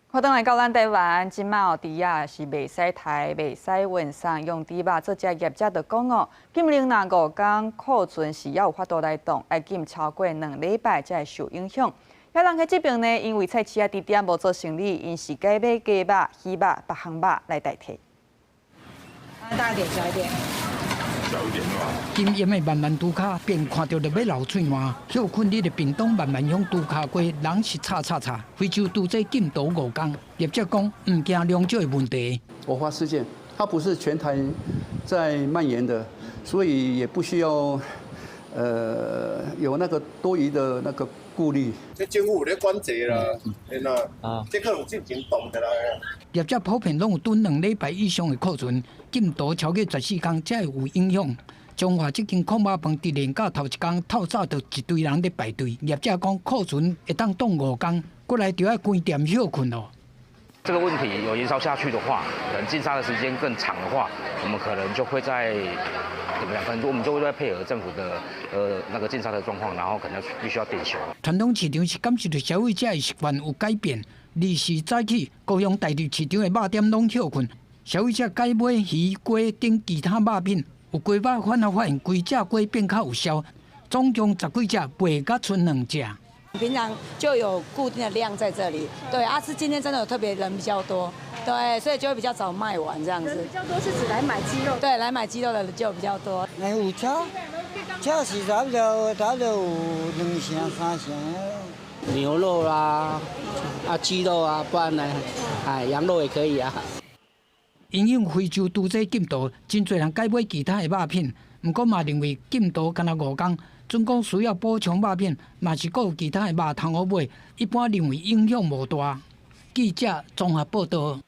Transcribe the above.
看轉來到咱台灣，這馬豬仔是袂使刣，袂使運送，用豬肉做者業者就講哦，禁令若五工庫存是猶有法度來擋，愛禁超過2禮拜才會受影響。遐人喺這邊呢，因為菜市仔豬店無做生意，𪜶是改買雞肉、魚肉、別項肉來代替。大一點，小一點。小一點禁煙的漫漫豬跤，便看著就欲流喙瀾。歇睏日的屏東漫漫鄉豬跤街，人是吵吵吵。非洲豬災禁毒五工，業者講毋驚量少的問題。偶發事件，它不是全台在蔓延的，所以也不需要有那個多餘的那個顧慮。這政府有咧管制啦，嘿啦，這可能之前凍起來。業者普遍攏有囤2禮拜以上的庫存，禁毒超過14工才會有影響。彰化這間炕肉飯佇連假頭一工透早就一堆人咧排隊，業者講庫存會當擋五工，過來就愛關店歇睏咯。這個問題有延燒下去的話，可能禁殺的時間更長的話，我們可能就會在怎麼樣？可能我們就會在配合政府的那個禁殺的狀況，然後可能必須要店休。傳統市場是感受著消費者的習慣有改變，二時早起高雄大直市場的肉店攏歇睏，消費者改買魚、雞等其他肉品，有雞肉反而發現規隻雞變較有銷，總共十幾隻賣甲賰兩隻。平常就有固定的量在這裡，對，啊是今天真的有特別人比較多，對，所以就會比較早賣完這樣子。人比較多是指來買雞肉？對，來買雞肉的人就比較多。那有差，差是差不多有兩成三成。牛肉啦，啊雞肉啊，不然呢，哎羊肉也可以啊。因應非洲豬災禁毒，真濟人改買其他的肉品，毋過嘛認為禁毒干焦五工，準講需要補充肉品，嘛是閣有其他的肉通好買，一般認為影響無大。記者綜合報道。